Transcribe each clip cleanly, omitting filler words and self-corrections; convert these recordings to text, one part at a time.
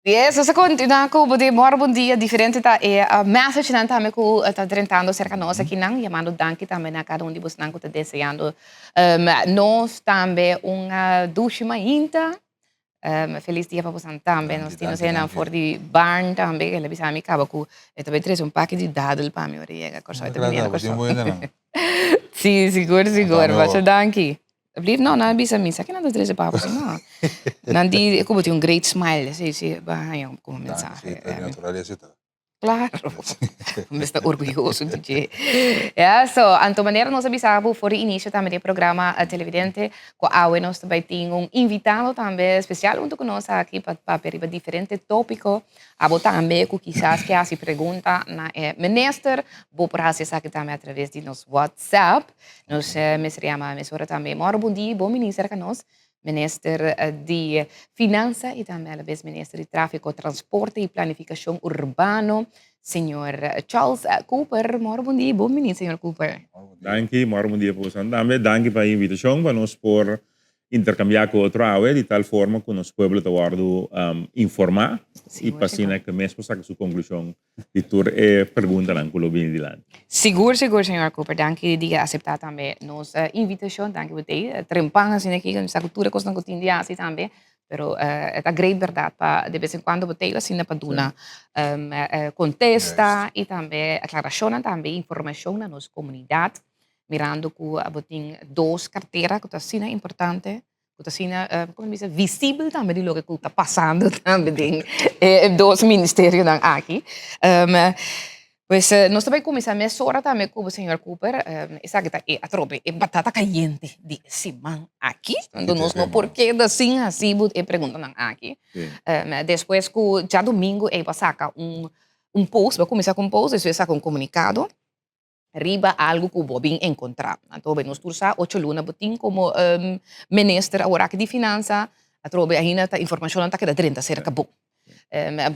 Yes, nos a continua cu bo di moro bon dia. Diferente ta e message nan tambe cu ta drentando cerca nos aki nan. Yamando danki tambe na cada un di bosnan cu ta deseando nos tambe un dushi mainta. Feliz dia pa bosan tambe. Nos tin nos hendenan for di barn tambe. El a bisa mi caba cu e ta bay trece un paki di dadel pa mi ora e yega Corsou. E ta biniendo Corsou. Si, sigur, sigur. Masha danki. Alsjeblieft, no, nan a bisa mi, sa ke nan ta trese pa bo? No. Nan di ku bo tin un great smile, si, si, bo a haña komo mensahe. Sí, ta di naturalesa ta. Klaro. Mi sta orguyoso di dje. Ya, so, anto manera nos a bisa bo for di inisio tambe di e programa Televidente, ku awe nos ta bai tin un invitado tambe spesial huntu ku nos aki pa papia riba diferente topiko. Abo tambe ku kisas ke hasi pregunta na e minister, bo por hasi esaki tambe atraves di nos WhatsApp. Nos mester yama mesora tambe Mauro Bondi, bon minister ka nos, minister di Finansa y tambe alabes minister di Tráfico, Transporte y Planificacion Urbano, señor Charles Cooper. Mauro Bondi, bon bini señor Cooper. Danki, Mauro Bondi pa boso tambe. Danki pa e invitacion pa nos por intercambia cu otro awe di tal forma cu nos pueblo ta wordo informa y pa asina cu mes por saca su conclusion di tur e preguntanan ku lo bini dilanti. Sigur, sigur, señor Cooper. Danki di a aseptá tambe nos invitashon. Danki bo tei trempan asina aki, mi sa ku tur e kosnan ku tin di hasi tambe, pero e ta great bèrdat pa de bes en kuando bo tei asina pa duna kontesta i tambe aklarashonnan tambe, informashon na nos komunidat, mirando ku bo tin dos kartera ku ta asina importante. Ku ta asina, komo mi bisa, visibel tambe di loke ku ta pasando tambe den e dos ministerionan aki. Pues nos ta bai kuminsá mesora tambe ku bo señor Cooper. Esaki ta e atrobe e batata kayente di e siman aki. Anto nos no por keda sin hasi bo e preguntanan aki. Despues ku djadumingu ei bo a saka un post, bo a kuminsá ku un post, despues a saka un komunikado. Riba algu ku bo bin enkontrá. Anto nos tur sa ocho luna bo tin komo minister aworaki di finansa, atrobe ainda ta informashonnan ta keda drenta serka bo.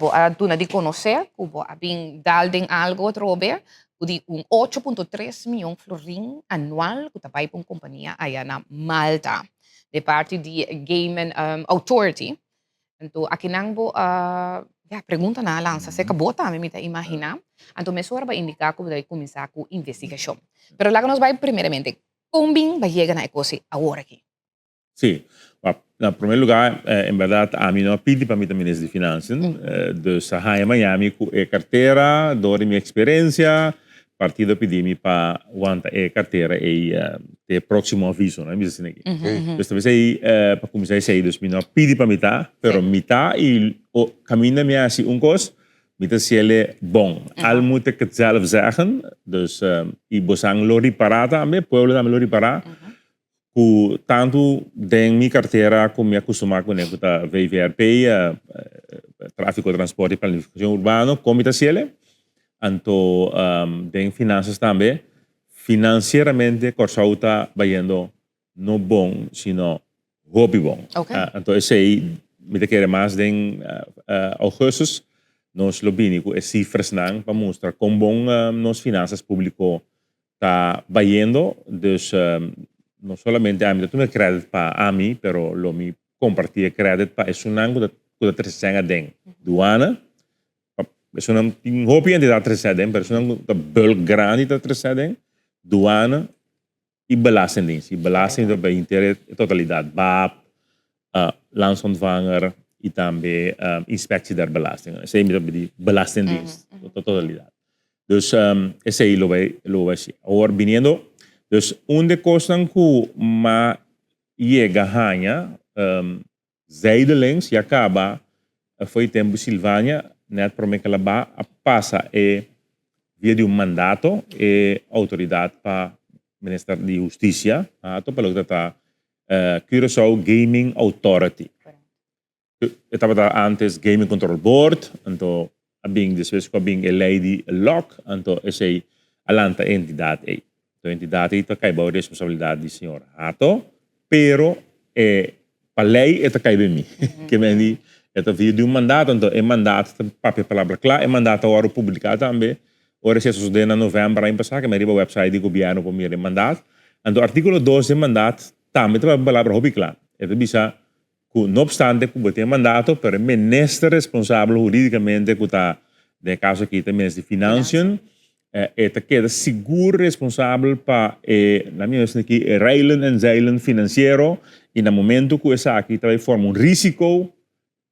Bo a duna di konosé ku bo a bin dal den algu atrobe ku di un 8.3 mion florin anual ku ta bai pa un kompania aya na Malta di parti di Gaming Authority. Anto akinan bo a ya preguntanan a lansa acerca bo tambe mi ta imagina. Anto mesora bo a indica cu bo ta cuminsa cu investigacion. Pero laga nos bay primeramente, con bin bo a yega na e cos ey awor aki? Si, na primer lugar en berdad ami no a pidi pa mi ta minister di Financiën, dus a haña Miami cu e cartera door di mi experiencia. Partido a pidi mi pa wanta e cartera ey te proximo aviso, no? Mi bisa asina aki. Dus ta bisa pa cuminsa esey, dus mi no a pidi pa mi ta, pero mi ta y caminda mi a haci un cos, mi ta haciele bon. Al moet ik het zelf zeggen, dus y bosan lo ripara tambe, pueblo tambe lo ripara, Ku tantu den mi kartera ku mi a kustumá kuné ku ta VVRP, Tráfiko, Transporte i Planifikashon Urbano, kon mi ta hasiel? Anto den finansas tambe, finansieramente Kòrsou ta bayendo no bon sino hopi bon. Anto esei mi ta kere mas den ougùstus nos lo bini ku e sifrasnan pa mustra kon bon nos finansas públiko ta bayendo, dus no solamente ami ta tuma e credit pa ami, pero lo mi comparti e credit pa esunnan cu ta cu ta trece sèn aden. Duana, pa esunnan tin hopi hende ta trece aden, pero esunnan cu ta bulk grandi ta trece aden, duana y belastingdienst. Y belasting ta bay henter e totalidad, bap, landsontvanger y tambe inspectie der belastingen. Esey mi ta di belastingdienst, totalidad. Dus esei lo bai lo bai si. Awor biniendo, dus un de kosnan ku m'a yega haña zijdelings ya kaba fo'i tempu Silvania nèt promé ke el a ba a pasa e via di un mandato e outoridat pa Minister di Hustisia a topa loke ta ta Curaçao Gaming Authority. E tabata antes Gaming Control Board, anto a bin despues ku a bin e lei di lok, anto esei a lanta e entidat ei. Anto e entidat ei ta kai bou responsabilidat di señor Hato, pero e pa lei e ta kai den mi. Ke men di e ta via di un mandato, anto e mandato ta papia palabra kla, e mandato a wòrdu publiká tambe ora esei a sosodé na novèmber aña pasá, ke men riba wèpsait di gobièrnu por mira e mandat. Anto artíkulo dos di e mandat tambe ta papia palabra hopi kla. E ta bisa. ku no opstante ku bo tin e mandato, pero e minister responsabel hurídikamente ku ta den e kaso aki ta e minister di Financiën, e ta keda sigur responsabel pa e, na mi mester aki, e reilen en zeilen finansiero i na momento ku esaki ta bai forma un risiko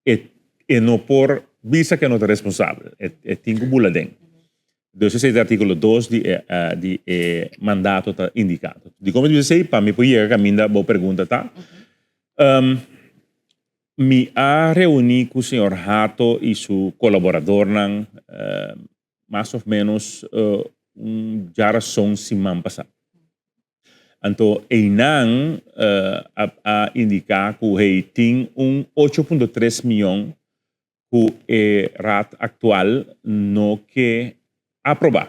e e no por bisa ku e no ta responsabel, e tin ku bula den. Dus esei ta artíkulo dos di e di e mandato ta indiká. Dikon mi ta bisa esei? Pa mi por yega kaminda bo pregunta ta. Mi a reuní ku señor Hato i su kolaboradornan mas of menos un djarason siman pasá. Anto einan a indiká ku hey tin un 8.3 mion ku e raad aktual no ke aprobá.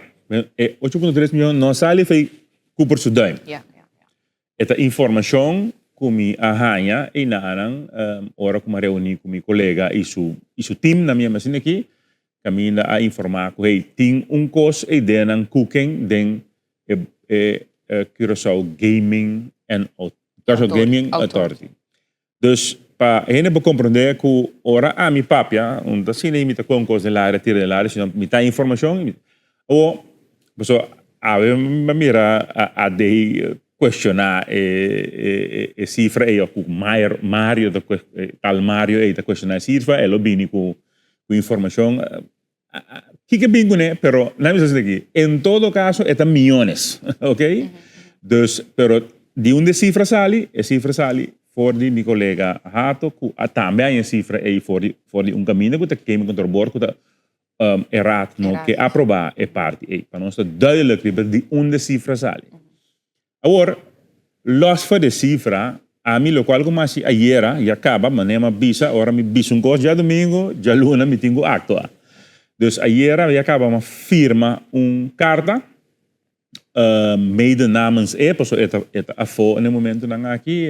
E 8.3 mion no a sali fei Cooper su duim. E ta informashon ku mi a haña einanan ora ku mi a reuní ku mi kolega i su i su tim na mi asina aki, kaminda a informá ku hey tin un kos ei den nan kuken den e e Curaçao Gaming and Curaçao Gaming Authority. Dus pa hende por komprondé ku ora ami papia, un ta asina mi ta kon kos den laria, tira den laria, sino mi ta informashon. Awor, pasobra awe mi a mira AD kuestioná e e sifra ei òf ku Mario ta tal Mario ei ta kuestioná e sifra, e lo bini ku informashon. Kiko bin kuné, pero nan bisa asina aki, en todo kaso e ta miyones, ok? Dus, pero di unda e sifra sali? E sifra sali for di mi kolega Hato ku a tambe haña e sifra ei for di for di un kaminda ku ta keme kontra bor ku ta e raad no ke aprobá e parti ei. Pa nos ta duidelijk riba di unda e sifra sali. Awor, los for de sifra, ami lokual ku mi hasi ayera ya kaba, manera mi a bisa, ora mi bisa un kos djadumingu, djaluna mi tin ku aktua. Dus ayera ya kaba mi a firma un karta, mede namens e, pasobra e ta e ta afó na e momentunan aki,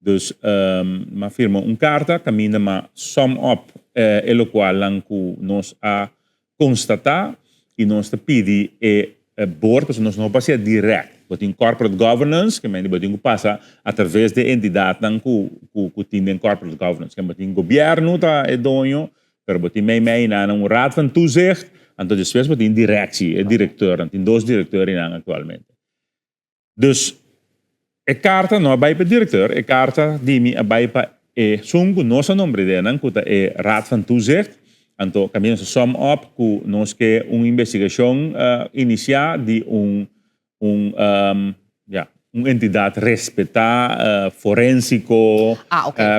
dus mi a firma un karta kaminda mi a sum up e lokualnan ku nos a konstatá i nos ta pidi e board, pasobra nos no por hasié dirèkt. Bo tin corporate governance, ke mende bo tin ku pasa atraves di e entidatnan ku ku tin den corporate governance. Ke bo tin gobièrnu ta e doño, pero bo tin meimei nan un raad van toezicht, anto despues bo tin directie, e direkteurnan, tin dos direkteur einan aktualmente. Dus e karta no a bai pa e direkteur, e karta di mi a bai pa esun ku nos a nombra den nan, ku ta e Raad van Toezicht. Anto kaminda nos a sum up ku nos ke un investigashon inisiá di un un ya un entidat respetá, forensiko,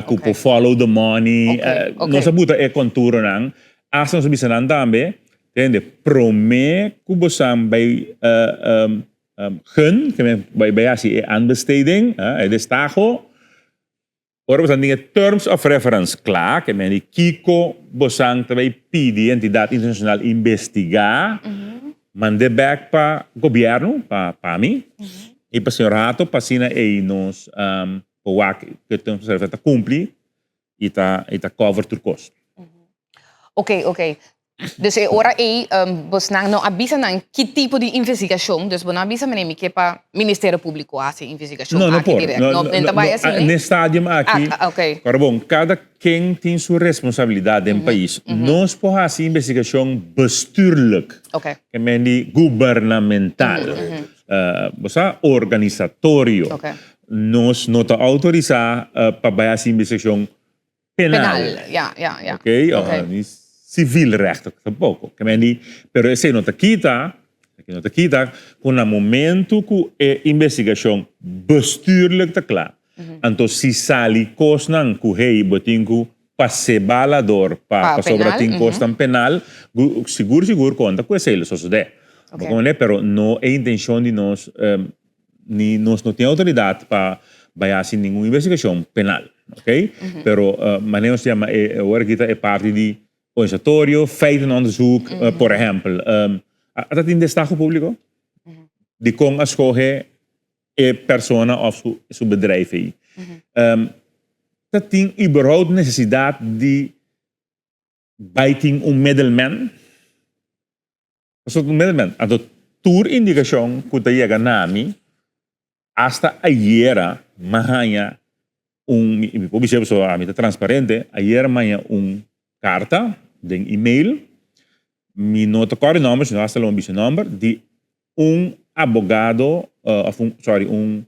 ku por follow the money. Nos a buta e konturonan. Asta nos a bisa nan tambe, tende, promé ku bosan bai Gun, ke men bai bai hasi e aanbesteding, e destaho. Ora bosan tin e terms of reference kla, ke men di kiko bosan ta bai pidi e entidat internashonal investigá, mand'é bèk pa gobièrnu, pa pa mi, i pa señor Hato, pa asina ei nos por wak ku e terms of reference ta kumpli i ta i ta cover tur kos. Oké, oké. Dus e ora ei bosnan no a bisa nan ki tipo di investigashon, dus bo no a bisa meneer mi ke pa Ministerio Públiko hasi investigashon No, no aki por. dirèkt. No, No, no, ta bai no, asina? n'e stadium aki, Ah, oké. Ora bon, kada ken tin su responsabilidat den pais. Nos por hasi investigashon bestuurlijk, Oké. ke men di gubernamental, bo sa, organisatorio. Oké. Nos no ta outorisá pa bai hasi investigashon penal. Penal, ja, ja, ja. Ok, okay. Ni civilrecht tampoco. Ke men di, pero esei no ta kita, esaki no ta kita ku na momento ku e investigashon bestuurlijk ta kla, anto si sali kosnan ku hey bo tin ku pas'é bala dor pa Pa pasobra penal, tin kosnan penal, sigur sigur konta ku esei lo sosodé. Bo komprendé? Pero no e intenshon di nos Ni nos no tin autoridad pa bai haci ningun investigacion penal, ok? Pero manera nos ta yama e ora aki ta e parti di organisatorio, feitenonderzoek, por ehempel. A ta tin destaho publico dicon a scoge e persona of su bedrijf ey. Ta tin überhaupt necesidad di bai tin un middleman? Pasobra un middleman. Anto tur indikashon ku ta yega na mi, asta ayera mi a haña. Un, mi por bisa pasobra ami ta transparente, ayer maña un karta den email, mi no ta kòrda e nòmber, si no hasta lo mi bisa e nòmber, di un abogado, òf un, sorry, un,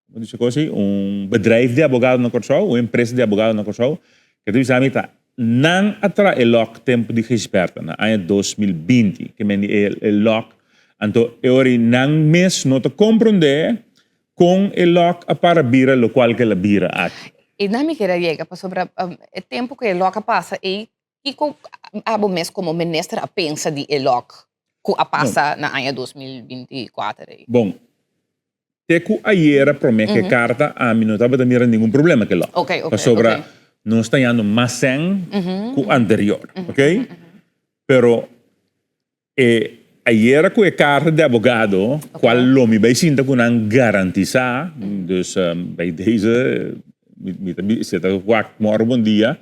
como dice kos ei, un bedrijf di abogado na Kòrsou, un empresa di abogado na Kòrsou, ke ta bisa mi ta nan a traha e lòk tempu di Gijsbertha na aña 2020, ke men di e lòk, anto e ora ei nan mes no ta komprondé Kon e lòk a para bira lokual ku el a bira aki? E nan mi kere a yega pasobra e tempu ku e lòk a pasa ei, kiko abo mes komo minister a pensa di e lòk ku a pasa na aña 2024 ei? Bon, te ku ayera promé ku e karta ami no tabata mira ningun problema ku e lòk. Pasobra nos ta yando mas sèn ku anterior, oke? Pero E ayera cu e carta di abogado, cual lo mi bay sinta cu nan garantisa, dus bij deze, mi ta si e ta wak moro bon dia,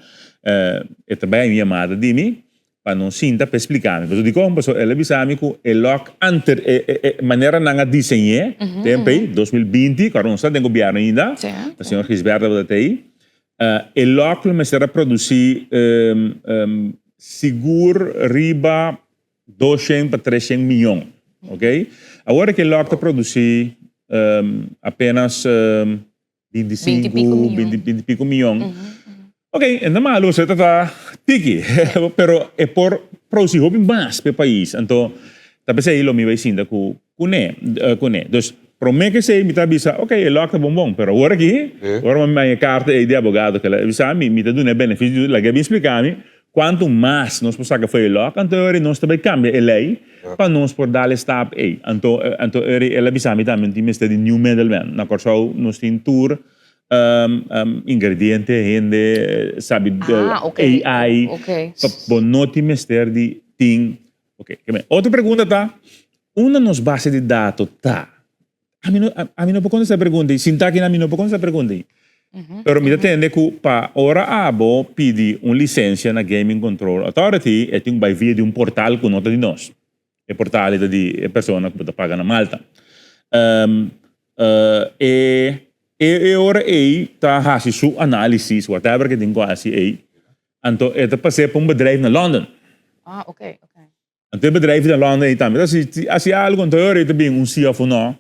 e ta bay a mi yamada di mi pa nos sinta pa e splica mi. Pasobra dicon? Pasobra el a bisa mi cu e lok anter, e manera nan a diseñe tempo ey, 2020, cuando nos ta den gobierno ainda, señor Gisbert tabata ta ey, E lòk lo mester a produsí sigur riba 200 pa 300 mion, ok? Awor ku e lòk ta produsí apenas 25, 20 i piko mion, ok, e no malu, esei ta ta tiki, pero e por produsí hopi mas pa e pais. Anto ta p'esei lo mi bai sinta ku Kuné, kuné. Dus, promé ku esei mi ta bisa, ok, e lòk ta bon bon, pero awor aki, ora mi haña e karta ei di abogado ku el a bisa mi, mi ta duna e benefisio di laga e bin splika mi kuantu mas nos por saka for e lòk, anto ora nos ta bai kambia e lei pa nos por dal e stap ei. Anto, anto ora el a bisa mi tambe no tin mester di niun middleman. Na Kòrsou nos tin tur ingrediente, hende sabi AI, pa bo no tin mester di tin. Ok, otro pregunta ta, unda nos base di dato ta? Ami no, ami no por contesta e pregunta ei, sinta aki ami no por contesta e pregunta ei. Pero mi ta tende cu pa ora abo pidi un licencia na Gaming Control Authority, e tin cu bay via di un portal cu no ta di nos. E portal ei ta di e persona cu bo ta paga na Malta. E e ora ei ta haci su analisis, whatever cu e tin cu haci ei, Anto e ta pas'é pa un bedrijf na London. Ah, ok, ok. Anto e bedrijf na London ei tambe ta hasi hasi algu, anto e ora ei ta bin un sí òf un nò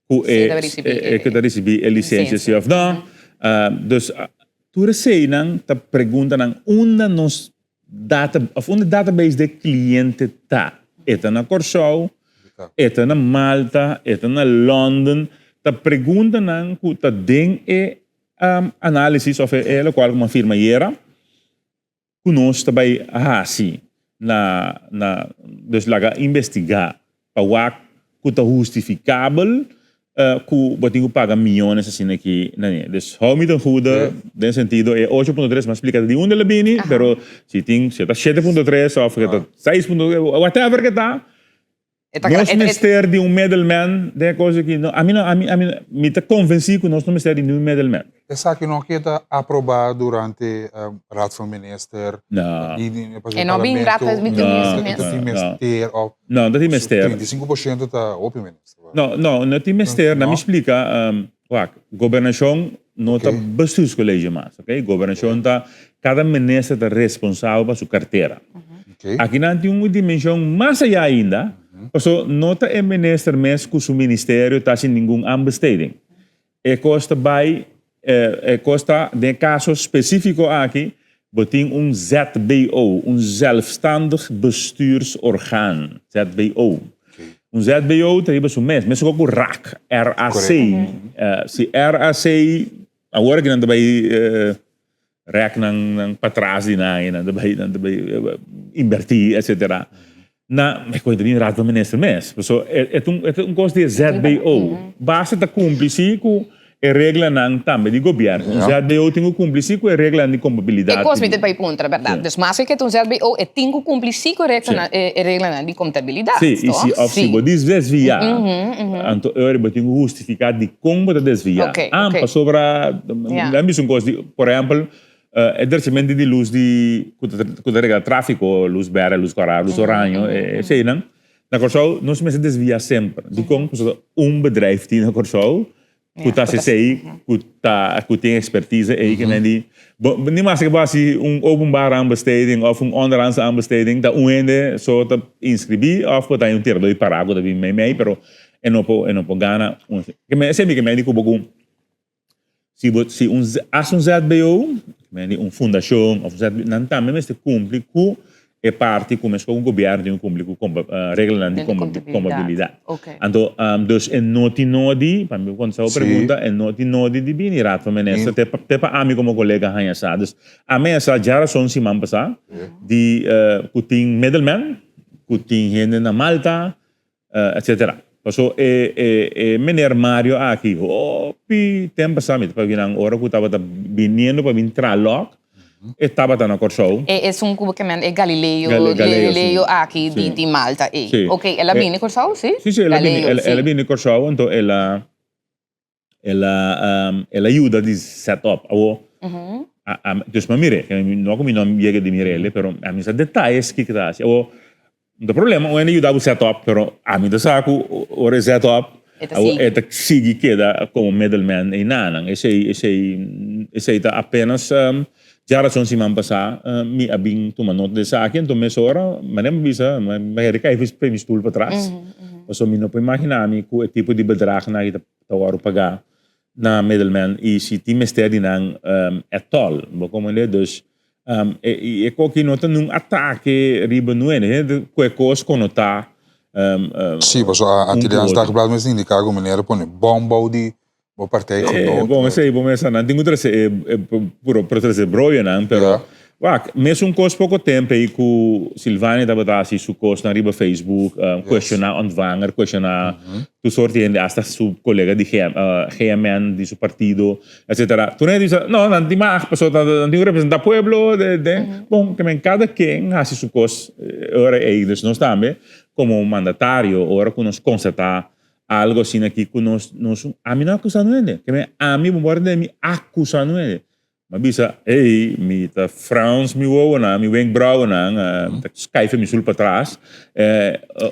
ku e e ku ta risibí e lisensia sí òf nò. Dus tur eseinan ta preguntanan unda nos data òf unda database di e kliente ta. E ta na Kòrsou, e ta na Malta, e ta na London. Ta preguntanan ku ta den e Análisis òf e lokual ku mi a firma ayera ku nos ta bai hasi na na dus laga investigá pa wak ku ta hustifikabel ku bo tin ku paga miyones asina aki na ne. Dus hou mi ten goede den sentido e 8.3 mi a splika di unda el a bini pero si tin si ta 7.3 òf ta 6 punto whatever ke ta. Nos mester di un middleman den e kos aki. No, ami no, ami, ami, mi ta konvensí ku nos no mester di niun middleman. Esaki no keda aprobá durante Raad van Minister? No. E no bin Raad van Minister mes? No tin mester of? No, no tin mester. 35% ta hopi minister. No, no, no tin mester. Na mi splika, wak, gobernashon no ta bestuurscollege mas, ok? Gobernashon ta, kada minister ta responsabel pa su kartera. Akinan tin un dimenshon mas ayá ainda, paso no ta e minister mes ku su ministerio ta hasi ningun aanbesteding. E kos ta bai, e kos ta, den e kaso spesífiko aki, bo tin un ZBO, un zelfstandig bestuursorgaan, ZBO. Un ZBO ta riba su mes, mesun ku rac, RAC. Si RAC, awor aki nan ta bai rek nan nan patras di nan y nan ta bai nan ta bai inverti etcetera na mi cuenta di raad van minister mes paso e ta un e ta un cos di e ZBO basta ta cumpli si cu e reglanan tambe di gobierno un ZBO tin cu cumpli si cu e reglanan di contabilidad E cos mi ta bai puntra berdad dus maske cu e ta un ZBO e tin cu cumpli si cu e reglanan di contabilidad si y si of si bo desvia anto e ora bo tin cu hustifica dicon bo ta desvia. Ah, pasobra nan bisa un kos di, por ehèmpel, e derechamente di lus di ku ta ku ta regla tráfiko, lus bèrdè, lus kòrá, lus oraño, eseinan. Na Kòrsou nos mester desviá semper. Dikon? Pasobra un bedrijf tin na Kòrsou. Ku ta hasi esei, ku ta ku tin ekspertise ei ke men di bo ni maske bo hasi un openbare aanbesteding òf un onderhandse aanbesteding ta un hende so ta inskribí òf bo ta un tiradó di pará ku ta bin meimei pero e no por e no por gana un ke men esei mi ke men di ku bo ku si bo si un hasi un ZBO ke men di un fundashon òf un ZBO nan tambe mester kumpli ku E parti ku meskos ku gobièrnu tin ku kumpli ku reglanan di kompabilidat. Anto, dus e no tin nodi, pa mi kontestá bo pregunta, e no tin nodi di bini Raad van Minister, te te pa ami komo kolega haña sa. Dus ami a sa djarason siman pasá di ku tin middleman, ku tin hende na Malta, etcetera. Paso e e e meneer Mario aki hopi tempo pasá mi ta papia nan ora ku tabata biniendo pa bin traha lòk e tabata na Kòrsou. E esun ku bo ke mende e Galileo Galileo aki di di Malta ei. Ok el a bini Kòrsou si? Si si el a bini el a bini Kòrsou anto el a El a el a yuda di set up. Awo, dus mi a mir'é. No ku mi no a yega di mir'é, pero ami sa detayes kiko ta hasi. Awo, no ta problema, un hende yuda bo set up, pero ami ta sa ku ora e set up, awo e ta sigui keda komo middleman einanan. Esei, esei, esei ta apenas djarason siman pasá mi a bin tuma nota di esaki, anto mesora manera mi bisa, mi a heri kai mi stul patras, pasobra mi no por imaginá mi ku e tipo di bedragnan aki ta ta wòrdu pagá na middleman i si tin mester di nan at all. Bo komprendé? Dus e e koki no ta nun atake riba nuende. Hende ku e kos konotá Sí, pasobra un ku Antilliaans otro. Dagblad mes indiká ku meneer a pone bòm bou di bo partijgenoot. Bon, esei bo mester nan tin ku trese e e puro por trese broyonan, pero wak, mesun kos poko tempu ei ku Silvania tabata hasi su kosnan riba Facebook, kuestioná Ontvanger, kuestioná tur sort di hende, asta su kolega di GMN di su partido, etcetera. Tur hende bisa, no, nan tin mag, pasobra nan tin ku representá pueblo, den, bon, ke men kada ken hasi su kos ora ei. Dus nos tambe komo mandatario ora ku nos konstatá Algo asina aki ku nos nos ami no akusa no hende. Ke men ami bo por tende mi akusa no hende. Mi a bisa, ey, mi ta frans mi wowonan, mi wenkbrauwennan, mi ta skuif mi sul patras.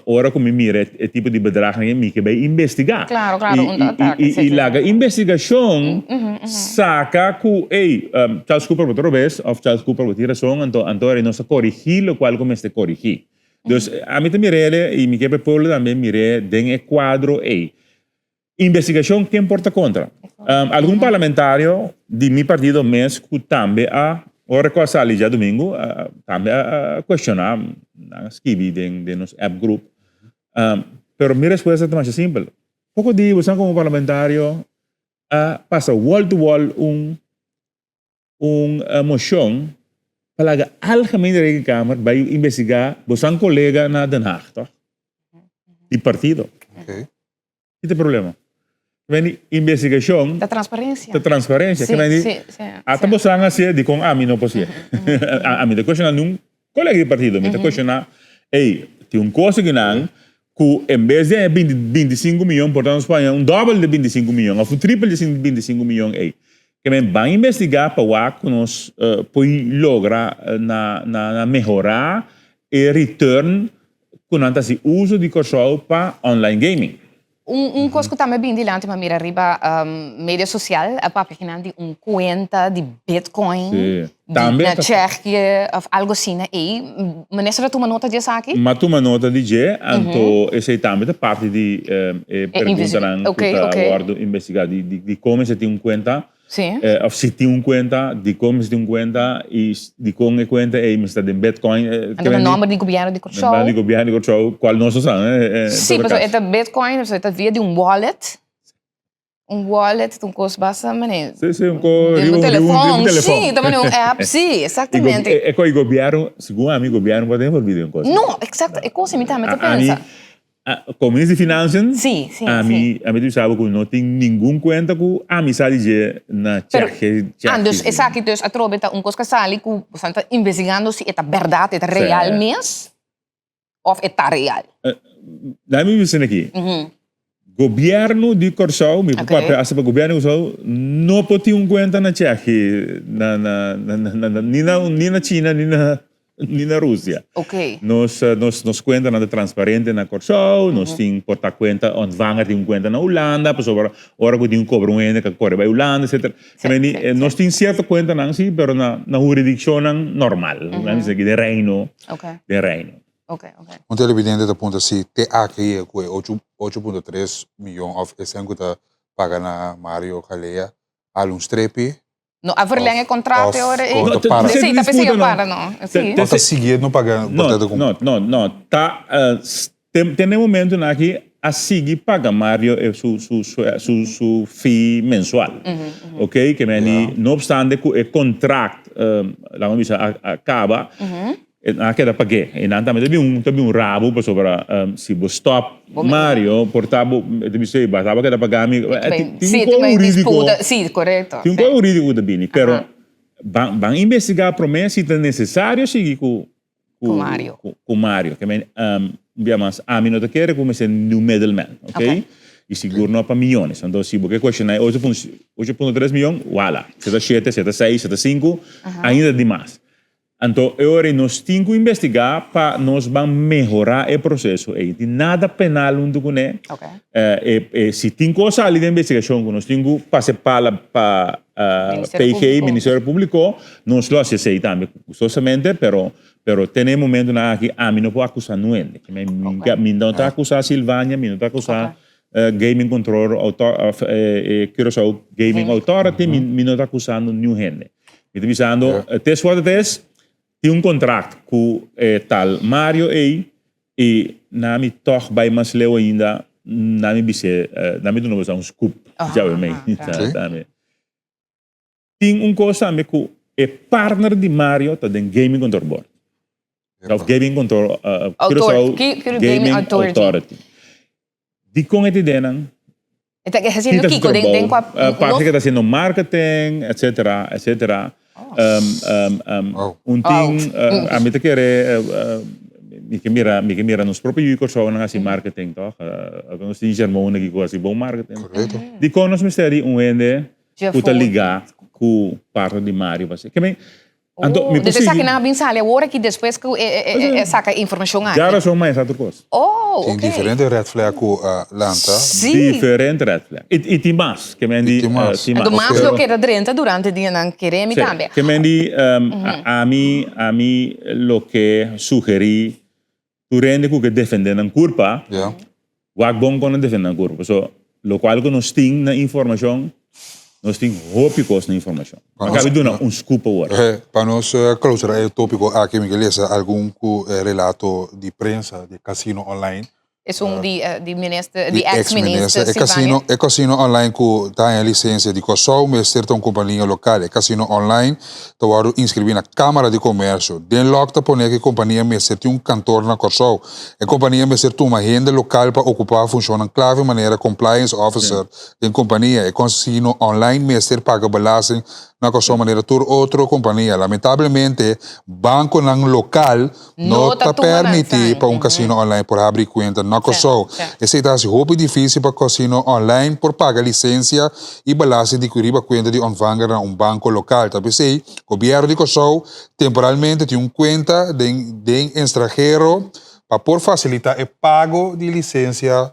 Ora ku mi mira e tipo di bedragnan ei, mi ke bai investigá. Klaro, klaro, un atake. I laga investigashon saka ku, ey, Charles Cooper bo ta robes òf Charles Cooper bo tin rason, anto anto nos ta korigí lokual ku mester korigí. Dus ami ta mir'é i mi ke pa e pueblo tambe mir'é den e kuadro ei. Investigashon ken por ta kontra? Algun parlamentario di mi partido mes ku tambe a, ora ku a sali djadumingu, tambe a kuestioná, nan a skibi den nos app group. Pero mi respuesta ta masha simpel. Poko di boso komo parlamentario a pasa wall to wall un un mocion pa laga Algemene Rekenkamer bay investiga bosan colega na Den Haag, toch? Di partido. Okay. Ki ta e problema? Kende investigacion. Ta transparencia. Ta transparencia. Si, Kende si, si. Ata bosan a hacié, dicon ami no por hacié? Ami ta cuestiona nun colega di partido, mi ta cuestiona, ey, tin un cos akinan cu en bes di haña binti, 25 miyon, por ta nos por haña un dobel di 25 miyon of un tripel di 25 miyon ey. Ke men ban investigá pa wak ku nos por logra na na mehorá e return ku nan ta hasi uso di Kòrsou pa online gaming. Un kos ku tambe bin dilanti mi a mira riba media sosial a papia kinan di un kuenta di bitcoin di na Tsjechië òf algu asina ei. Minister a tuma nota di esaki? Mi a tuma nota di dje, anto esei tambe ta parti di e preguntanan ku ta wòrdu investigá di kon mester tin un kuenta, òf si tin un kuenta, dikon mester tin un kuenta i dikon e kuenta ei mester ta den bitcoin. Anto ta nòmber di gobièrnu di Kòrsou. Nòmber di gobièrnu di Kòrsou, kual nos no sa. Sí, pasobra e ta bitcoin, pasobra e ta via di un wallet. Un wallet ta un kos basta mane. Sí, sí, un kos riba un telefon. Sí, ta mane un app, sí, exactamente. E kos gobièrnu, segun ami, gobièrnu por ta envolví den un kos. No, exacto, e kos mi tambe ta pensa. Ami, komo minister di Financiën, Sí, sí, sí. ami, ami ta bisa bo ku no tin ningun kuenta ku ami sa di dje na chèk, chèk. Ah, dus esaki dus atrobe ta un kos ku a sali ku boso ta investigando si e ta bèrdat, e ta real mes. Of e ta real? Laat mi bisa aki. Gobierno di Kòrsou, mi por papia hasta pa gobierno di Kòrsou, no por tin un kuenta na Tsjechi, na, na, na, na, ni na, ni na China, ni na. Ni na Rusia. Ok. Nos, nos, nos kuentanan ta transparente na Kòrsou, nos tin por ta kuenta, ontvanger tin un kuenta na Hulanda, pasobra ora ku tin kobra un hende ka kore bai Hulanda, etcetera. Sí, Meni, sí, nos sí. tin sierto kuentanan sí, pero na, na huridikshonnan normal, laat mi bisa aki, den Reino, Ok. den Reino. Ok, ok. Un televidente ta puntra si te aki yega ku e ocho, 8.3 miyon òf esei ku ta paga na Mario Galea al un strepi. No a verleng e contrato e ora ei. No, te para. Sí, ta p'esei a para no. Sí. No ta sigui no paga No, no, no, no. Ta te na e momentonan aki a sigui paga Mario e su su su su fee mensual. Ok, ke men di no obstante ku e contract laga mi bisa a kaba. E nan a keda pag'é. E nan tambe ta bin un ta bin un rabu pasobra si bo stòp Mario por ta bo e ta bisa ey basta bo a keda paga mi. Tin un kos hurídiko. Sí, korekto. Tin un kos hurídiko ku ta bini pero ban ban investigá promé si ta nesesario sigui ku ku Mario. Ku Mario. Ke men un bia mas ami no ta kere ku mester niun middleman ok i sigur no pa miyones. Anto si bo ke kuestioná e 8.3 miyon wala si ta shete si ta seis si ta sinku ainda ta dimas. Anto e ora ei nos tin ku investigá pa nos ban mehorá e proseso ei. Tin nada penal huntu kuné. E si tin kos sali den investigashon ku nos tin ku pasa e pala pa PG, Ministerio Públiko, nos lo hasi esei tambe gustosamente, pero pero te na e momentunan aki ami no por akusá nuende. Mi no ta akusá Silvania, mi no ta akusá Gaming Control of Curaçao Gaming Authority, mi no ta akusando niun hende. Mi ta bisando, tes wat het is, tin un contract cu e tal Mario ey y na mi toch bay mas leu ainda, na mi bis'e, na mi duna boso un scoop djawe mey. Tin un cos tambe cu e partner di Mario ta den Gaming Control Board. Of Gaming Control, Curaçao Gaming Authority. Dikon e ta ideanan? E ta haciendo Kita su kiko? Den, den trabou. kua Parse nos ke ta haciendo marketing, etcetera, etcetera. Oh. Wow. Un Wow. tin, ami ta kere, mi ke mira, mi ke mira nos propio yu Kòrsou nan hasi marketing tòg. Nos tin Germone aki ku hasi bon marketing. Korekto. Dikon nos mester di un hende Dje ku ta for. ligá ku partner di Mario pa hasi? Ke men, Anto, mi Oh, por dus esaki sigui. nan a bin sali awor aki despues ku e, e, e, e saka e informashon aki. Djarason mas otro kos. Oh, Tin ok. diferente red flag ku a lanta. Sí. Diferente red flag. I, i tin mas. Ke men di, I tin mas. eh, tin mas. Anto mas Pero- lo keda drenta durante dianan keremi Sí. tambe. Ke men di, ami, ami lo ke sugerí tur hende ku ke defendé nan kurpa, Ja. wak bon kon nan defendé nan kurpa. Pasobra lokual ku nos tin na informashon, nos tin hopi kos na informashon. Pa Mi nos- kabi duna un scoop awor. Pa nos clausura e tópiko aki, mi ke lesa algun ku relato di prensa di casino online. Esun di di minister, Di di ex minister ex-minister. E Silvania. casino, e casino online ku ta haña lisensia di Kòrsou mester ta un kompania lokal. E casino online ta wòrdu inskribí na Kámara di Komèrsio. Den lòk ta pone ku e kompania mester tin un kantor na Kòrsou. E kompania mester tuma hende lokal pa okupá funshonnan klave manera compliance officer den kompania. E casino online mester paga belasting na Kòrsou manera tur otro kompania. Lamentablemente bankonan lokal No ta permití pa un kasino online por habri kuenta na Kòrsou. Esei ta hasi hopi difísil pa kasino online por paga lisensia i belasting di riba kuenta di ontvanger na un banko lokal. Ta p'esei, gobièrnu di Kòrsou temporalmente tin un kuenta den den enstrahero pa por fasilitá e pago di lisensia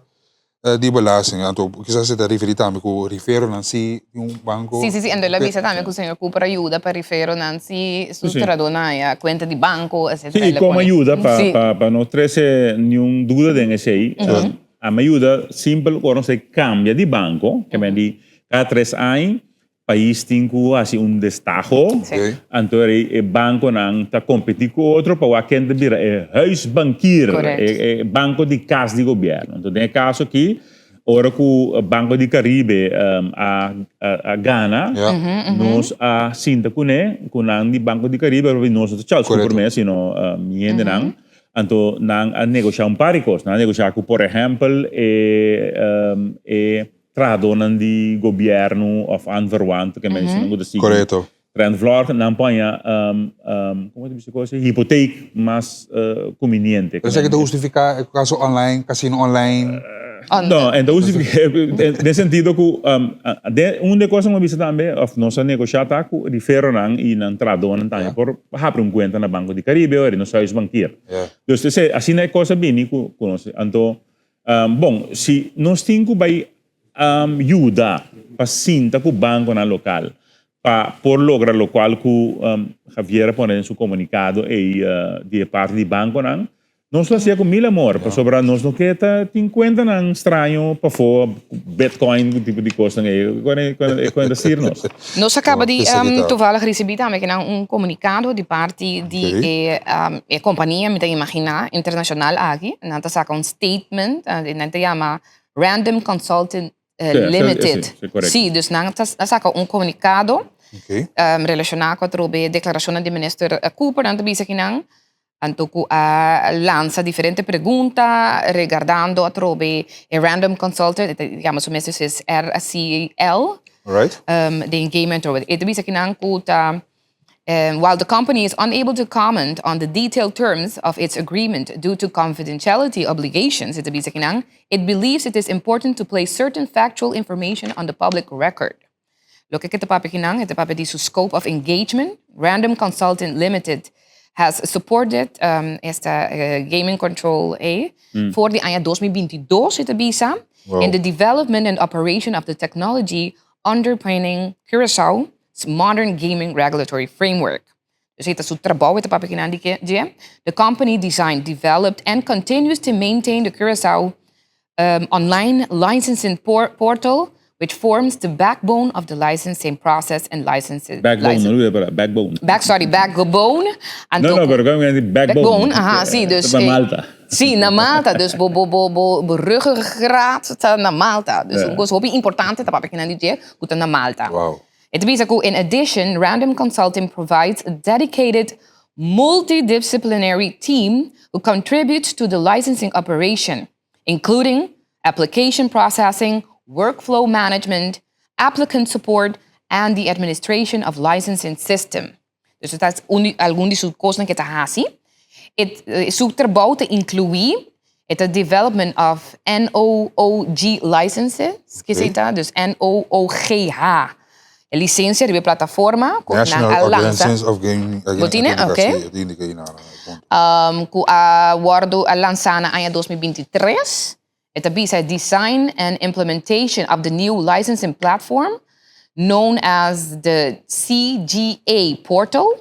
di belasting. Anto kisas e ta referí tambe ku riferonan si di un banko. Sí, sí, sí. Anto el a bisa tambe ku señor Cooper a yuda pa riferonan si su trahadónan haya kuenta di banko, etcetera. Sí, i komo a yuda pa pa pa no trese niun duda den esei. A mi yuda simpel ora nos a kambia di banko, ke men di kada tres aña Pais tin ku hasi un destaho, anto e bankonan ta kompetí ku otro pa wak ken ta bira e huisbankier, e banko di kas di gobièrnu. Anto den e kaso aki, ora ku Banko di Karibe a gana, nos a sinta kuné, ku nan di Banko di Karibe, pasobra nos no ta Charles Cooper mes, sino mi hendenan. Anto nan a negoshá un par di kos. Nan a negoshá ku, por ehèmpel, e Trahadónan di gobièrnu òf aanverwant, ke mensennan ku ta sigui Korekto. Trendvlog, nan por haña, komo ta bisa kos ei, hipoteek mas kumbiniente. Esaki ta hustifiká e kaso online, kasino online? No, en ta hustifica den sentido cu un de cosnan cu a bisa tambe of nos a negocia ta cu riferonan y nan trahadornan tambe por habri un cuenta na Banco di Caribe o nos huisbankier. Dus esey asina e cos a bini cu nos. Anto bon si nos tin cu bay yuda pa sinta cu banconan local pa por logra locual cu Javier a pone den su comunicado ey di e parti di banconan. Nos lo hacia cu mil amor, pasobra nos no ke ta tin cuentanan straño pafó, bitcoin, cu tipo di cosnan ey, e cuenta sir nos. Nos a caba di toevallig ricibi tambe kinan un comunicado di parti di e compania, mi ta imagina, internacional aki. Nan ta saca un statement, nan ta yama Random Consulting Limited. Si, dus nan ta saca un comunicado relaciona cu atrobe declaracionnan di Minister Cooper. Nan ta bisa kinan Anto ku a lansa diferente pregunta regardando atrobe e random consultant, e ta yama su mes es RCL, den game atrobe. E ta bisa kinan ku ta while the company is unable to comment on the detailed terms of its agreement due to confidentiality obligations, e ta bisa kinan, it believes it is important to place certain factual information on the public record. Loke ke ta papia kinan, e ta papia di su scope of engagement. Random Consulting Limited has supported esta Gaming Control A for di aña 2022, e ta bisa, in the development and operation of the technology underpinning Curaçao's modern gaming regulatory framework. Dus e ta su trabou, e ta papia kinan di dje. The company designed, developed and continues to maintain the Curaçao online licensing portal, which forms the backbone of the licensing process and licensing. Backbone, no olvida para backbone. Back, sorry, backbone. No, no, pero como backbone. Backbone, aha, sí, dus. Na Malta. Sí, na Malta, dus bo bo bo bo bo ruggengraat ta na Malta. Dus un cos hopi importante ta papia kinan di dje, cu ta na Malta. Wow. E ta bisa cu in addition, Random Consulting provides a dedicated multidisciplinary team who contributes to the licensing operation, including application processing, workflow management, applicant support, and the administration of licensing system. Dus e ta un di algun di su kosnan ku e ta hasi. E su trabou ta inkluí e ta development of NOOG licenses, ke esei ta? Dus NOOGH, e lisensia riba e plataforma ku nan National a lansa. Organizations of Gaming Bo tine? Oké. Sí, e tin di na punto. Ku a wòrdu a lansá na aña 2023. E ta bisa e design and implementation of the new licensing platform known as the CGA portal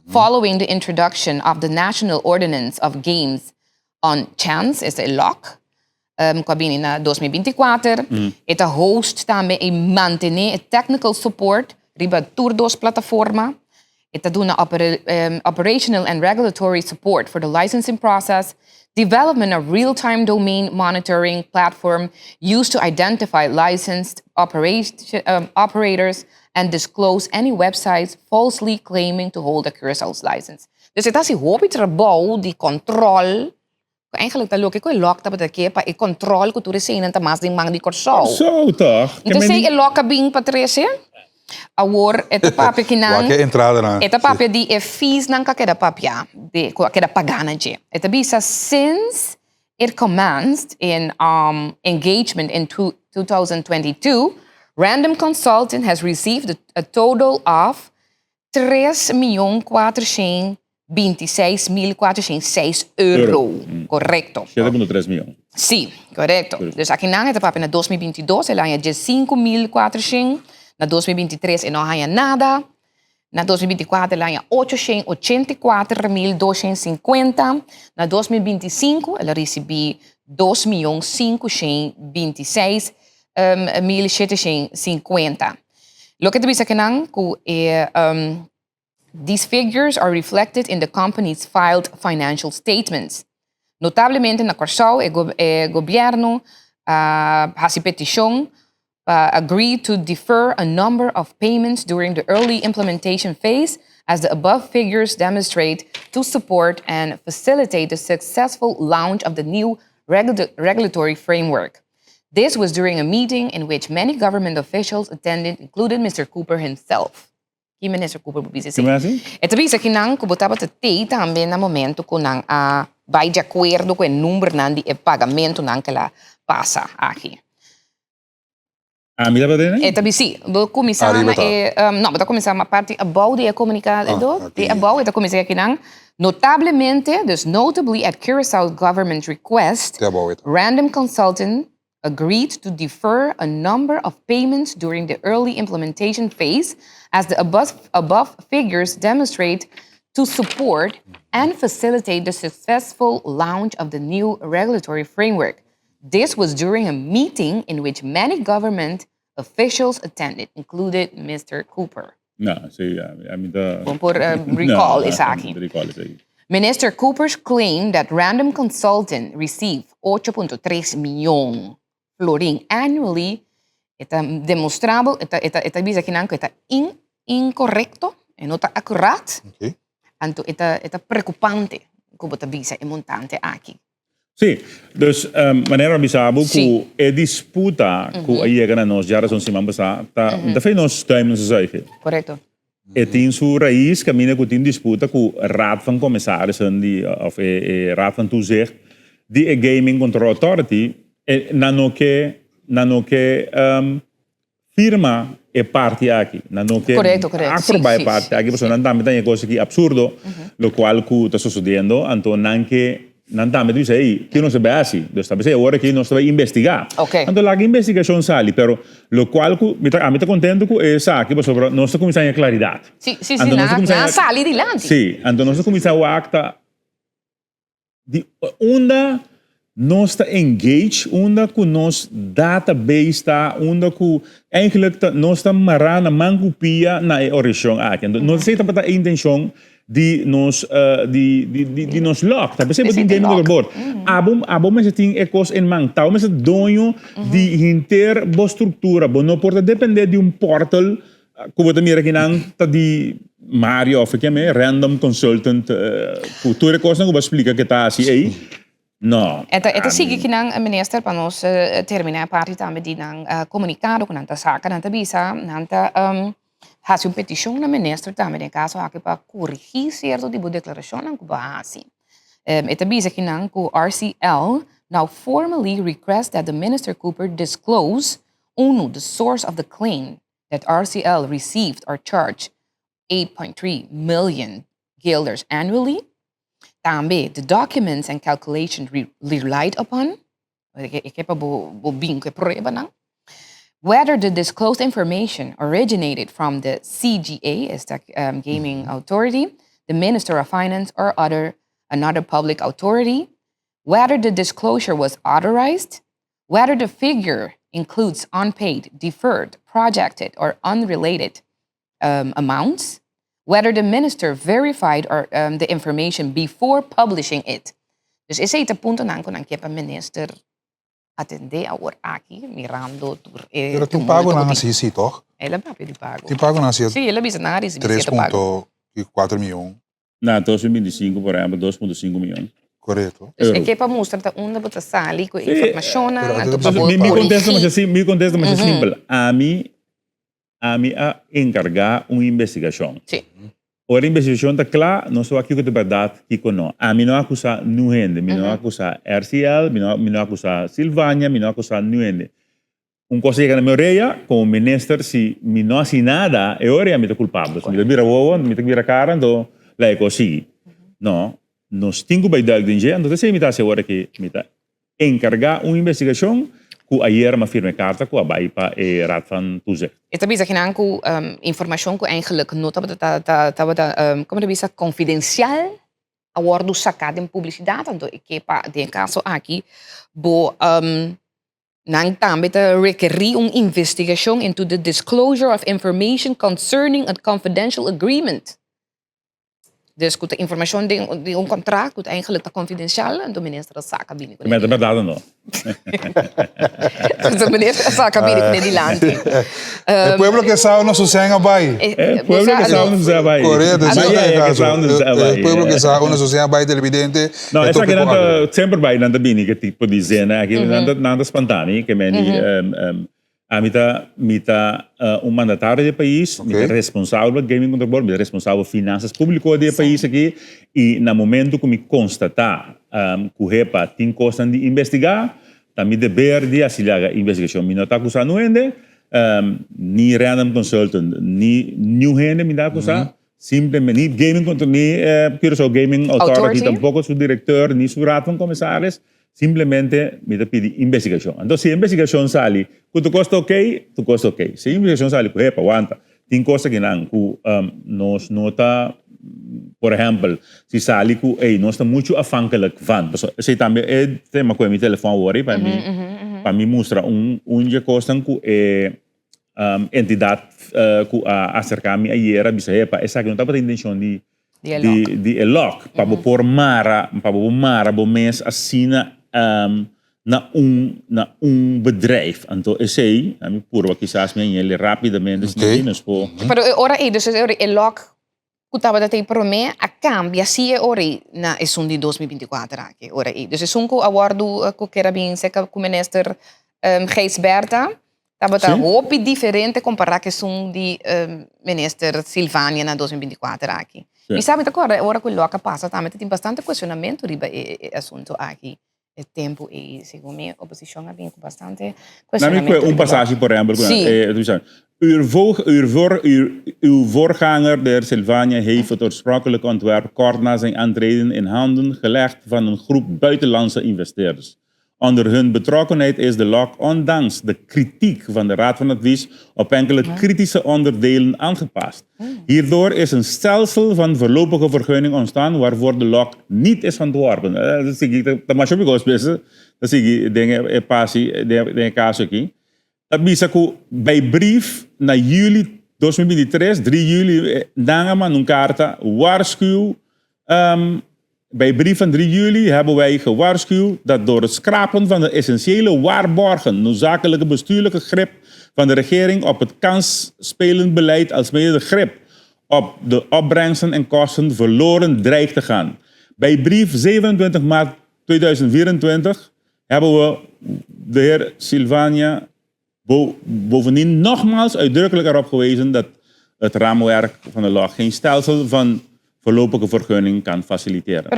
following the introduction of the National Ordinance of Games on Chance, esta e LOC, ku a bini na 2024. E ta host tambe i mantené e technical support riba tur dos plataforma. E ta duna operational and regulatory support for the licensing process, development of real-time domain monitoring platform used to identify licensed operators and disclose any websites falsely claiming to hold a Curaçao's license. Dus e ta hasi hopi trabou di control, ku eigenlijk ta loke ku e lòk tabata ke pa e control ku tur eseinan ta mas den man di Kòrsou. Kòrsou tòg. Enton esei e lòk a bin pa trese. Awor e ta papia kinan. Wak e entradanan. E ta papia di e feesnan ku a keda papia, di ku a keda pagá na dje. E ta bisa since it commenced in engagement in 2022, Random Consulting has received a total of 3.426.406 euro. Korekto. 7.3 mion. Sí, korekto. Dus akinan e ta papia na 2022 el a haña 15.400, na 2023 e no a haña nada, na 2024 el a haña 884.250, na 2025 el a risibí 2.526.750. Loke ta bisa kinan ku e These figures are reflected in the company's filed financial statements. Notablemente na Kòrsou e e gobièrnu a hasi petishon pa agree to defer a number of payments during the early implementation phase as the above figures demonstrate to support and facilitate the successful launch of the new regulatory framework. This was during a meeting in which many government officials attended, including Mr. Cooper himself. Ki Minister Cooper bo bisa esei? E ta bisa ki nan ku bo tabata tei tambe na momento ku nan a bai di akuerdo ku e numbernan di e pagamentunan ku el a pasa aki. Ami tabata den? E ta bisi, bo kuminsá Ariba na ta. e, no, bo ta kuminsá ma parti abou di e komunikado, Ah, di aki. abou e ta kuminsá akinan, Notablemente, dus notably at Curaçao government request, Te abou e ta. Random Consulting agreed to defer a number of payments during the early implementation phase as the above, above figures demonstrate to support and facilitate the successful launch of the new regulatory framework. This was during a meeting in which many government officials attended, included Mr. Cooper. No, si, ami ta... Bon por recall esaki. Recall esaki. Minister Cooper's claim that random consultant received 8.3 miyon florin annually e ta demostrabel, e ta, e ta, e ta bisa kinan ku e ta in, incorrecto, e no ta accuraat. Okay. Anto e ta, e ta preocupante ku bo ta bisa e montante aki. Sí, dus manera a bisa bo Sí. ku e disputa ku a yega na nos djarason siman pasá ta ta fe nos duim nos zuigen. Korekto. E tin su rais kaminda ku tin disputa ku Raad van Commissarissen di òf e e Raad van Toezicht di e Gaming Control Authority e nan no ke nan no ke firma e parti aki. Nan no ke Correcto, correcto. Sí, aproba e sí, parti sí, aki, pasobra sí. nan tambe ta haña kos aki absurdo, lokual ku ta sosodiendo. Anto nan ke, nan tambe ta bisa, ey, ki nos ta bai hasi? Dus ta bisa awor aki nos ta bai investigá. Ok. Anto laga investigashon sali, pero lokual ku mi ta, ami ta kontento ku esaki, pasobra nos ta kuminsá haña klaridat. Sí, sí, sí, Anto nos ta nan, kuminsá nan a haña, sali dilanti. sí, anto nos ta kuminsá wak ta Di unda nos ta engage, unda ku nos database ta, unda ku eigenlijk ta nos ta mará na man ku pia na e orishon aki. Anto no esei tabata e intenshon di nos di di di nos lòk. Ta p'esei bo tin gaming control board. Abo abo mester tin e kos en man. Ta bo mester doño di henter bo struktura. Bo no por ta dependé di un portal Ku bo ta mira kinan ta di Mario of ke me random consultant ku tur e kosnan ku bo a splika ke ta hasi ei. No. E ta e ta sigui kinan minister pa nos termina e parti tambe di nan komunikado ku nan ta saka nan ta bisa nan ta hasi un petishon na minister tambe den e kaso aki pa korigí sierto di bo deklarashonnan ku bo a hasi. E ta bisa kinan ku RCL now formally request that the minister Cooper disclose unu the source of the claim that RCL received or charged 8.3 million guilders annually. Tambe the documents and calculations relied upon, e ke pa bo bo bin ku e pruebanan. Whether the disclosed information originated from the CGA, esta Gaming Authority, the Minister of Finance or other another public authority, whether the disclosure was authorized, whether the figure includes unpaid, deferred, projected or unrelated um, amounts, whether the minister verified or, um, the information before publishing it. Dus esei ta puntonan ku nan ke pa minister atendé awor aki, mirando tur e Pero tin tumulto pago ku nan tin. hasi si, toch? El a papia di pago. Tin pago nan hasi Sí, el a bisa nan a risibi tres sierto pago. punto kuater mion. Na 2025, por ehempel, 2.5 miyon. Korekto. Dus e Euro. ke pa mustra ta unda bo ta sali ku e Sí, informashonnan, Pero anto anto pa bo Mi, mi contesta korigí. masha sim, mi contesta masha simpel. Ami, ami a encarga un investigacion. Sí. Ora investigacion ta cla, nos ta wak kiko ta berdad, kiko no. Ami no a acusa niun hende. Mi no a acusa RCL, mi no, mi no a acusa Silvania, mi no a acusa niun hende. Un kos a yega na mi oreya, komo minister, si mi no hasi nada, e ora ya mi ta kulpabel. So mi ta bira wowo, mi ta bira kara, anto laga e kos sigui. No, nos tin ku bai duik den dje, anto ta esei mi ta hasi awor aki. Mi ta enkargá un investigashon ku ayer mi a firma e karta ku a bai pa e Raad van Toezicht. E ta bisa kinan ku informashon ku eigenlijk no tabata tabata, komo ta bisa, konfidensial a wòrdu saká den publisidat, anto e ke pa den e kaso aki bo Nan tambe ta rekerí un investigashon into the disclosure of information concerning a confidential agreement. Dus ku ta informashon den di un kontrakt ku ta eigenlijk ta konfidensial, anto minister a saka bini kuné. Mester bèrdat o no? Anto minister a saka bini kuné dilanti. E pueblo ke sa unda su sèn a bai. E pueblo ke sa unda su sèn a bai. Korekto, esei ta e kaso. E pueblo ke sa unda su sèn a bai televidente. No, esaki nan ta semper bai nan ta bini ke tipo di zena aki, nan ta nan ta spanta mi, ke meni ami ta mi ta un mandatario di e pais, mi ta responsabel pa Gaming Control Board, mi ta responsabel pa finansas publico di e pais aki, y na momento ku mi konstata ku hepa tin kosnan di investiga, Ta mi deber di hasi laga investigashon. Mi no ta akusá nu hende, ni random consultant, ni niun hende mi ta akusá. Simplemente, ni Gaming Control, ni Curaçao Gaming Authority, tampoko su direkteur, ni su raad van commissaris. Simplemente mi ta pidi investigashon. Anto si e investigashon sali ku tur kos ta okey, tur kos ta okey. Si e investigashon sali ku hepa, wanta, tin kos akinan ku nos no ta, por ehèmpel, si sali ku ey nos ta muchu afhankelijk van, pasobra esei tambe e tema ku e mi telefòn awor ei pa mi pa mi mustra un un dje kosnan ku e entidat ku a aserká mi ayer a bisa hepa esaki no tabata intenshon di di e lòk pa bo por mara pa bo por mara bo mes asina na un na un bedrijf anto esei a mi purba kisas mi a ñeli rapidamente si no nos por. Pero e ora ei dus e ora e lòk ku tabata ta ei promé a kambia si e ora ei na esun di 2024 aki e ora ei dus esun ku a wòrdu ku kera bin serka ku minister Gijsbertha Tabata hopi diferente kompará ku esun di minister Silvania na 2024 aki. Mi sa, mi ta kòrda ora ku lòk a pasa tambe ta tin bastante kuestionamentu riba e asuntu aki. E tempu ei, segun mi, oposishon a bin ku bastante kuestionamentu. Nami kue un pasashi, por ehèmpel, ku e ta bisa, Uw voorganger, de heer Silvania, heeft het oorspronkelijke ontwerp kort na zijn aantreden in handen gelegd van een groep buitenlandse investeerders. Onder hun betrokkenheid is de log ondanks de kritiek van de Raad van Advies op enkele kritische onderdelen aangepast. Hierdoor is een stelsel van voorlopige vergunning ontstaan waarvoor de log niet is ontworpen. Ta sigui, ta masha hopi kos bes, ta sigui den e pasi, den e kaso aki. Ta bisa ku bij brief na juli 2023, 3 juli, nan a manda un karta waarschuw. Bij brief van 3 juli hebben wij gewaarschuwd dat door het schrapen van de essentiële waarborgen noodzakelijke bestuurlijke grip van de regering op het kansspelend beleid alsmede de grip op de opbrengsten en kosten verloren dreigt te gaan. Bij brief 27 maart 2024 hebben we de heer Silvania bovendien nogmaals uitdrukkelijk erop gewezen dat het raamwerk van de log geen stelsel van voorlopige vergunning kan faciliteren.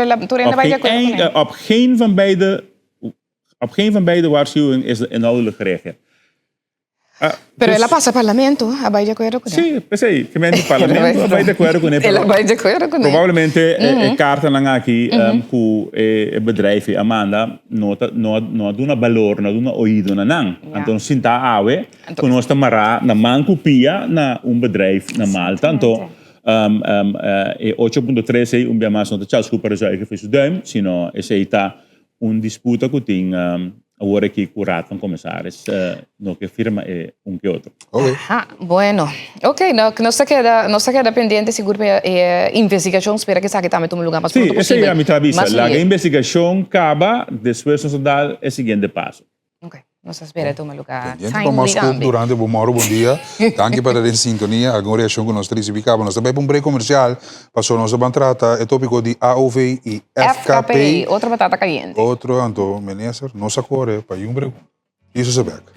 Op geen van beide, op geen van beide waarschuwingen is inhoudelijk gereageerd. Pero el a pasa parlamento, a bai di akuerdo kuné. Sí, p'esei, ke men di parlamento a bai di akuerdo kuné, El a bai di akuerdo kuné. Probablemente e kartanan aki ku e bedrijf a manda no ta no no a duna balor, no a duna oido na nan. Anto nos sinta awe ku nos ta mará na man ku pia na un bedrijf na Malta. Anto e 8.3 ei un bia mas no ta Charles Cooper Zuiger for su duim, sino esei ta Un disputa ku tin awor aki ku Raad van Commissaris no ke firma e un ke otro. Aha, bueno. Ok, no, nos ta keda, nos ta keda pendiente sigur pa e investigashon. Spera ku esaki tambe tuma luga mas pronto posibel. Sí, esei ami ta bisa. Laga e investigashon kaba, despues nos ta dal e siguiente paso. Ok, nos ta spera e tuma lugar Pendiente pa mas timely kop durante bo moro bon dia. Danki pa ta den sintonia. Algun reakshon ku nos ta risibí kaba. Nos ta bai pa un break komersial pasobra nos ta ban trata e topiko di AOV i FKP. FKP, otro batata kayente. Otro, anto minister, nos a kore pa yun break. Iso sa bek.